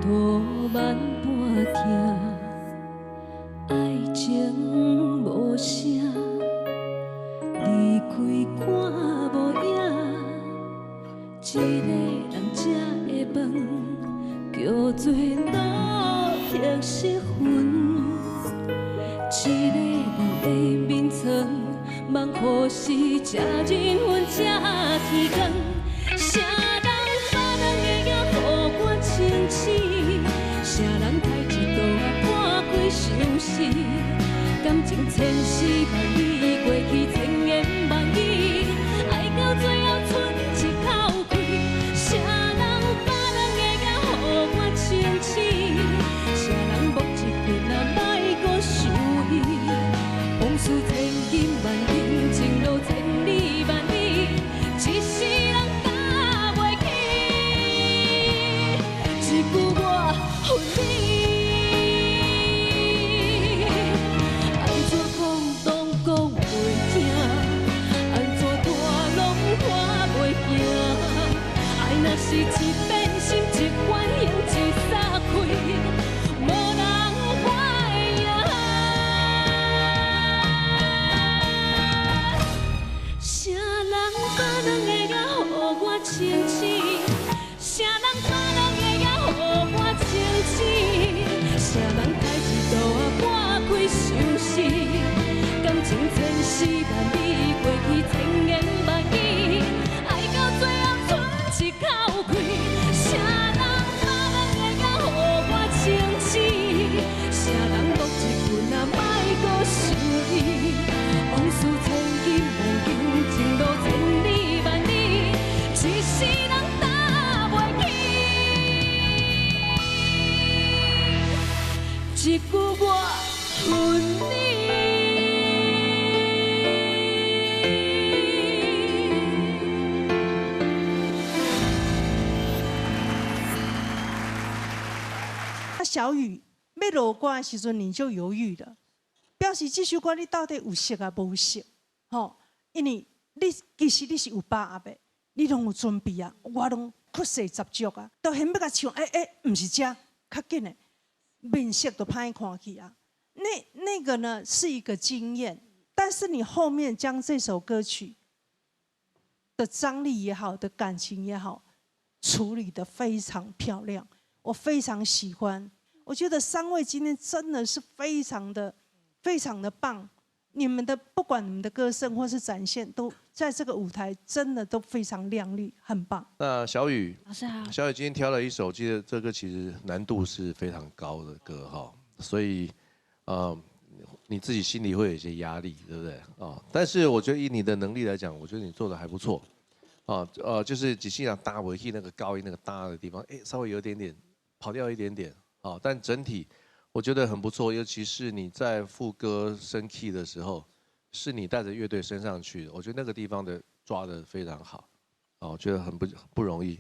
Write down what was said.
涂万般疼，愛情無聲，離開看無影，一个人食的飯叫做路特失魂，一个人的眠床，夢予是這人雲這天光，啥人把人的影予我清醒？啥人開一道仔半開相思？感情千絲萬縷過去千言萬語，愛到最後賰一口氣。啥人把人的影予我清醒？啥人摸一棍仔莫閣想伊？往事千金萬金，情路千里萬里，一世人擔袂起。一句我恨你，按怎講攏講袂聽，按怎大攏看袂行。愛若是一變心，一反應，一撒開，無人看會贏。啥人把人的影予我清醒？啥人把人的影予我清醒？啥人開一道仔半開相思？感情千絲萬縷，過去千言萬語，愛到最後賰一口氣。啥人把人的影予我清醒？啥人摸一棍仔莫閣想伊？往事千金萬金，情路千里萬里，一世人擔袂起。一句我恨你。那小雨欲落歌的時陣，你就猶豫了，表示這首歌你到底有熟抑無熟？吼，因為你其實你是有把握的，你攏有準備啊，我攏氣勢十足啊，都現欲共唱，欸欸，毋是這，較緊的，面色都歹看去啊。那個呢是一個經驗，但是你後面將這首歌曲的張力也好，的感情也好，處理得非常漂亮，我非常喜歡。我覺得三位今天真的是非常的、非常的棒。你們的不管你們的歌聲或是展現，都在這個舞台真的都非常亮麗，很棒。那小雨，老師好。小雨今天挑了一首，記得這個其實難度是非常高的歌哈，所以，你自己心裡會有一些壓力，對不對？啊，但是我覺得以你的能力來講，我覺得你做的還不錯。啊，就是只是搭尾去那個高音那個搭的地方，哎，稍微有點點跑掉一點點，啊，但整體我覺得很不錯，尤其是你在副歌升 key 的時候，是你帶着樂隊升上去的，我覺得那個地方的抓得非常好，啊，我覺得很不容易。